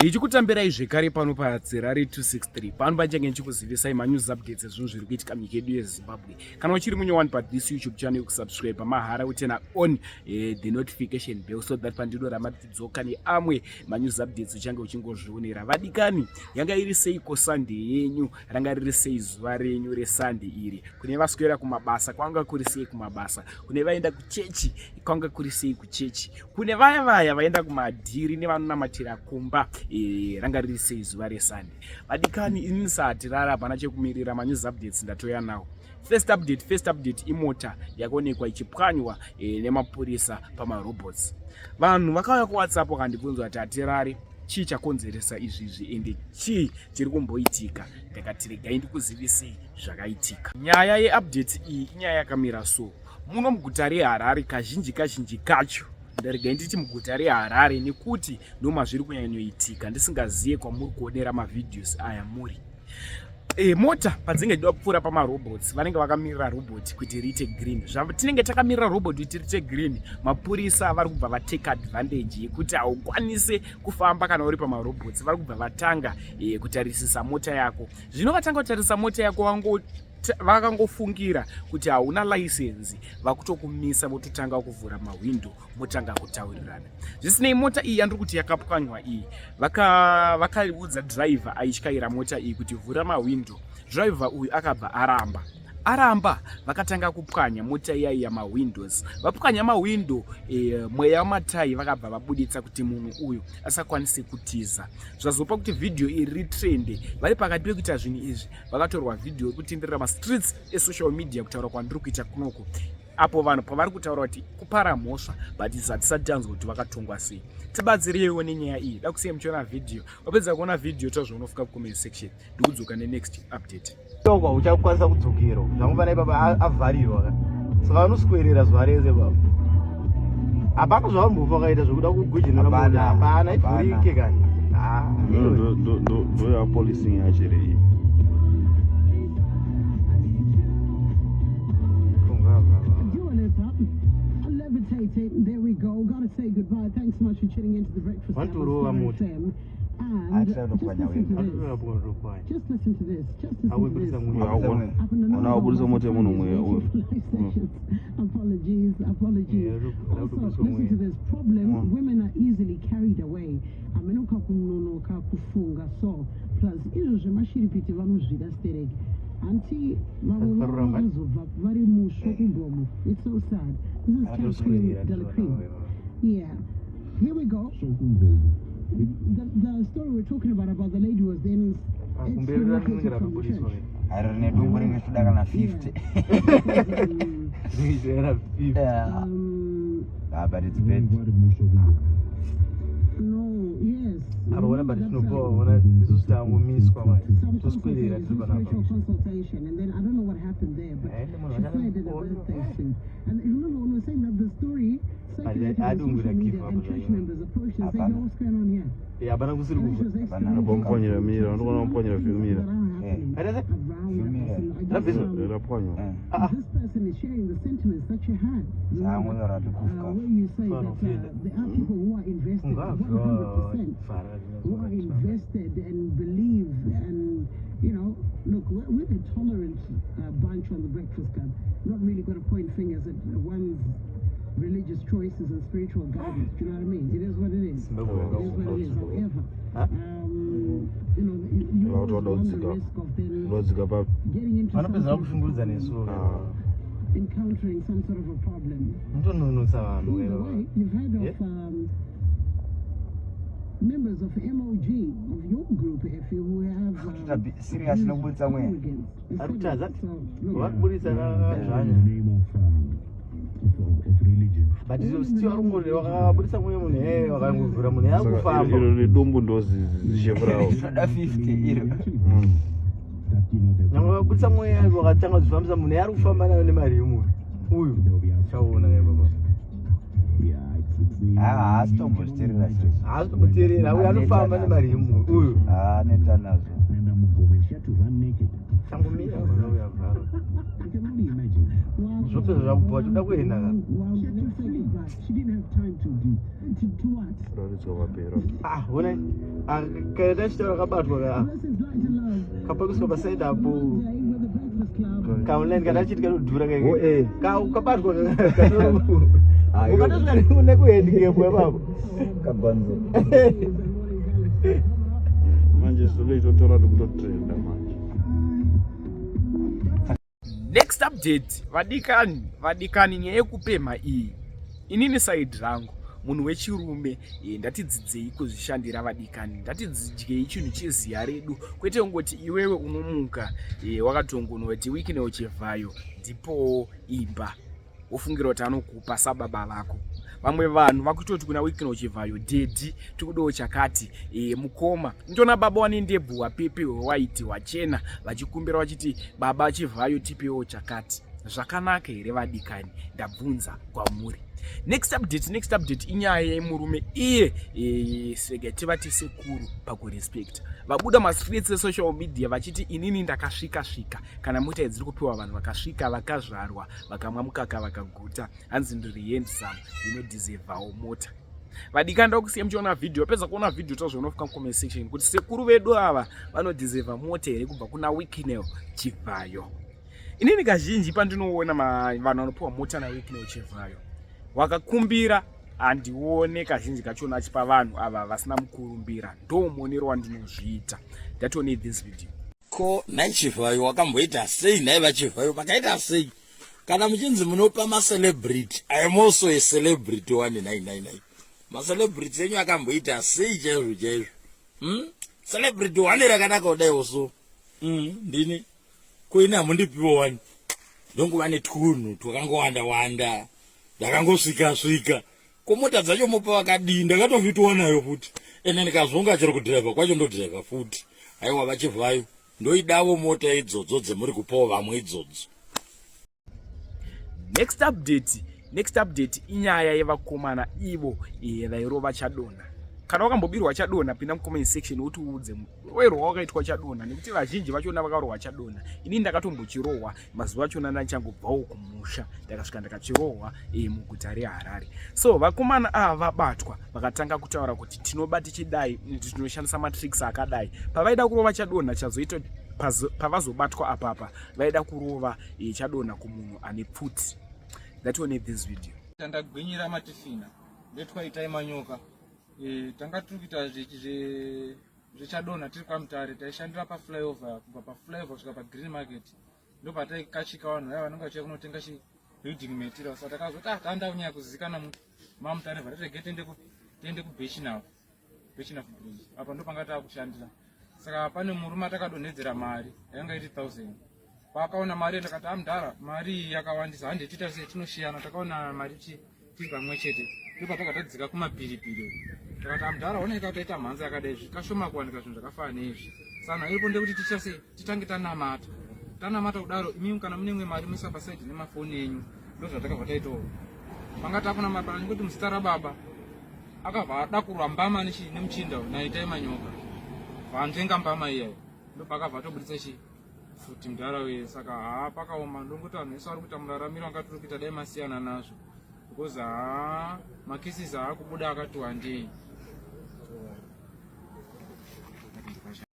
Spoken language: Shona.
Ndichikutambirai zvekare pano paDzirari 263 pano panchange ndichikuzivisai manews updates ezvinhu zviri kuitika munyika yedu yeZimbabwe. Kana uchiri munyowani pathis YouTube channel kusubscribe mahara utena on the notification bell so that pandidoramba ndichidzoka neamwe manews updates uchange uchingozvionera. Vadikani, yanga iri seiko Sunday yenyu? Ranga riri sei zuva renyu reSunday iri? Kune vaswera kumabasa kwanga kuri sei kumabasa? Kune vaenda kuchechi kwanga kuri sei kuchechi? Kune vaya vaya vaenda kumadhiri nevanonamatira kumba ranga riri sei zuva reSunday? Vadikani, ini satirara hapana chekumirira, manews updates ndatoya nawo. First update imota yakaonekwa ichipwanywa nemapurisa pamarobots. Vanhu vakauya kuWhatsApp vakandibvunza kuti, "Hatirari, chii chakonzeresa izvizvi ende chii chiri kumboitika?" Ndakati regai ndikuzivisei zvakaitika. Nyaya yeupdate iyi inyaya yakamira so. Muno muguta reHarare, kazhinji kazhinji kacho, ndaregai nditi muguta reHarare nekuti ndomazviri kunyanyoitika, ndisingaziye kwamuri kuonera mavideos aya muri mota padzinenge dzida kupfuura pamarobots, vanenge vakamirira robot kuti riite green. Zvatinenge takamirira robot kuti riite green, mapurisa vari kubva vatake advantage yekuti haukwanise kufamba kana uri pamarobots. Vari kubva vatanga kutarisisa mota yako. Zvino vatanga kutarisa mota yako, vakangofungira kuti hauna license, vakutokumisa, vototanga kuvhura mahwindo, motanga kutaurirana. Zvisinei, mota iyi yandiri kuti yakapwanywa iyi, vakaudza dhiraivha aityaira mota iyi kuti, "Vhura mahwindo." Dhiraivha uyu akabva aramba. Aramba, vakatanga kupwanya mota iya yamahwindows. Vapwanya mahwindo, mweya wamatai vakabva vabuditsa kuti munhu uyu asakwanise kutiza. Zvazopa kuti vhidhiyo iri ritrende. Vari pakati pekuita zvinhu izvi, vakatorwa vhidhiyo yekutenderera mastreets esocial media. Kutaura kwandiri kuita kunoko apo, vanhu pavari kutaura kuti kupara mhosva, but isu hatisati tanzwa kuti vakatongwa sei. Tibatsireiwo nenyaya iyi. Da kusiya muchiona vhidhiyo. Wapedza kuona vhidhiyo, tazvaunofika kucomment section. Ndikudzoka nenext update. Kwa uchakwanisa kudzokera zvangofana ipapa, avharirwa ka, saka vanoswerera zuva rese baba. Hapana zvavambofa vakaita zvekuda kugujinura. Hapana, hapana, ivhurike kani. Ah, Ndo policing yacho here iyi? Dua Lipa, Levitating. There we go. Gotta say goodbye. Thanks so much for tuning into the Breakfast Club on Wantorova Star mota. FM. And just listen to this. Just listen to this. Just listen to this. Up in the Ona wabudisa mota yemunhu mwe. Sessions. Apologies, apologies. Also, listen to this problem. Women are easily carried away. Amenoka kunonoka kufunga so. Plus, izvo zvemashiripiti vanozvida stereki. Anti vamwe vavo vakazobva vari musvo kugomo. It's so sad. This is Cash Queen Dela Queen. Yeah. Here we go. The story we're talking about the lady was then Kumberi rinenge excommunicated from the ratobudiswa. church. Hari rine dumbu ringe toda kana 50. Rinenge 50. Yeah. Ah, but it's bad. No, yes. Apa ona, but That's tinopuwa ona isusu tangomiswa manje, toswerera tiri panapa. Spiritual consultation, and then I don't know what happened there, but Eh, she fled in a birthday suit. And you remember when we were saying that the story circulated I on don't social give media up and church on members approached and said, Hapana. "Yo, what's going on here?" Hapana kusiri And she kubva. was Hapana. Rapamupwanyira mira, ndikuona mupwanyira vhumira. Aita sei? Around Rapwanywa. Ah. This person is sharing the sentiments that you had. Remember, Saangunyora kuti where you say Fano that feel. there are people who are invested 100%, who are invested and believe and look, we're a tolerant bunch on the Breakfast Club. Not really going to point fingers at one's religious choices and spiritual guidance. Do you know what I mean? It is what it is. It is what it is. However, Huh? you always run the risk of then Unodzika pa getting into some Vanopedzera sort of kushungurudza nesu. Ah. encountering some sort of a problem. Mutononotsa vanhu. Either way, you've heard of members of MOG, of your group, if you who have Kutoita serious nokubudisa mweya. congregants. Ari kutadza? So, look, Vari kubudisa zvanya, but still vari kungori vakabudisa mweya, munhu ee vakangovhura, munhu Saka yakufamba. iro redumbu ndo zishefu rawo. Toda 50 iro. Nyangwe vakabudisa mweya, vakatanga kuzvifambisa, munhu yaari kufamba nayo nemari yemunhu uyu, chaona baba. Haasi tombozviteerera sei? Haasi tomboteerera uyu, anofamba nemari yemunhu uyu. Aneta nazvo. Tangomira vana uya vharo. Zvopedza zvakubhowa choda kuenda ka. Raridzwa vapera. Ah, ona. Ah, kana tachitaura kabatwa ka. Kapakiswa pa side apo. Ka online kana chiti kanodhura ka. Oh, eh. Ka kabatwa ka. Ah, iwe. Ukatosvika nekuhandicap ipapo. Kabanzo. Manje zvinoitotora ndikutotrenda manje. Next update vadikani, vadikani nyaya yekupemha iyi. Inini side rangu munhu wechirume e, ndatidzidzei kuzvishandira vadikani, ndatidzidyei chinhu cheziya redu kwete kungoti iwewe unomuka e, wakatongonoti Wicknell Chivhayo ndipowo imba wofungira kuti anokupa sababa vako. Vamwe vanhu vakutoti kuna Wicknell Chivhayo daddy tikudawo chakati e, mukoma ndona baba wane ndebvu wapepe wewaiti wachena vachikumbira vachiti baba Chivhayo tipewo chakati. Zvakanaka here vadikani? Ndabvunza kwamuri. Next update, next update inyaya yemurume iye e, sega tivati sekuru pakurespect vabuda mastreets esocial media vachiti inini ndakasvika svika kana mota dziri kupiwa vanhu vakasvika vakazvarwa vakamwa mukaka vakaguta hanzi ndiri handsome ndinodeservawo mota. Vadikani ndakusiya muchiona video, apedza kuona video tozvonofuka mucomment section kuti sekuru vedu ava vanodeserva mota here kubva kuna Wicknell Chivhayo. Inini kazhinji pandinoona vanhu vanopiwa mota naWicknell Chivhayo wakakumbira handione kazhinji kachona achipa vanhu ava vasina mukurumbira, ndo muonero wandinozviita. Ndatione this video. Ko nhai Chivhayo wakamboita sei nhai vaChivhayo makaita sei kana muchinzi munopa macelebrity? I am also a celebrity one. Nhai nhai nhai, macelebrity enyu akamboita sei chaizvo chaizvo, Celebrity one rakanaka kudaiwo so, Ndini koini hamundipiwo one, ndongova netwunhu twakangowanda wanda, ndakangosvika svika. Ko mota dzacho mopa vakadii? Ndakatofitwa nayo futi, ende ndikazonga chero kudhiraivha kwacho ndodhiraivha futi. Aiwa vaChivhayo, ndoidavo mota idzodzo dzemuri kupawo vamwe idzodzo. Next update, next update inyaya yevakomana ivo vairova chadonha. Kana wakambobirwa chadonha, pinda mucomment section utiudze roerwa wakaitwa chadonha, nekuti vazhinji vachona vakarohwa chadonha. Inini ndakatombochirohwa mazuva achona ndachangobvawo kumusha, ndakasvika ndakachirohwa muguta reHarare. So vakomana ava vabatwa vakatanga kutaura kuti tinoba tichidai, tinoshandisa matricks akadai. Pavaida kurova chadonha chazoita pavazobatwa apapa vaida kurova chadonha kumunhu ane pfuti. Ngatione this video. Tandagwinyira matifina ndetwaitai manyoka e, tanga tiri kuita zvechadonha tiri kwaMutare. Taishandira paflyover, kubva paflyover kusvika paGreen Market, ndopataikachika vanhu vaya vanenge vachiuya kunotenga chi building material. Saka takazoti ah, tanda kunyanya kuzivikana maMutare, vatirege tiende kuBirchenough, Birchenough Bridge apa ndopanga taakushandira. Saka pane murume atakadonhedzera mari yanga iri 1000. Paakaona mari ndakati, amudhara, mari iyi yakawandisa, hande tiita sei, tinoshiyana. Takaona mari tiri pamwe chete, ndopatakatadzika kumapiripiri. Takati, amudhara, oneka taita mhanza yakadai, zvikashoma kuwanika zvinhu zvakafanana neizvi. Saka iripo ndekuti ticha sei, titange tanamata, tanamata kudaro, imimi kana mune imwe mari muisa pasaidi nemafoni enyu. Ndozvatakabva taitawo. Panga takunamata nekuti muzita rababa, akabva ada kurwa mbama nemuchinda naitai manyoka, vanzvenga mbama iyayo, ndopakabva atobudisa chi futi mudhara uye. Saka haa, pakaoma. Ndongoti vanhu vese vari kuita muraramiro anga tiri kuita, dai masiyana nazvo, because haa, macases aakubuda akati wandei.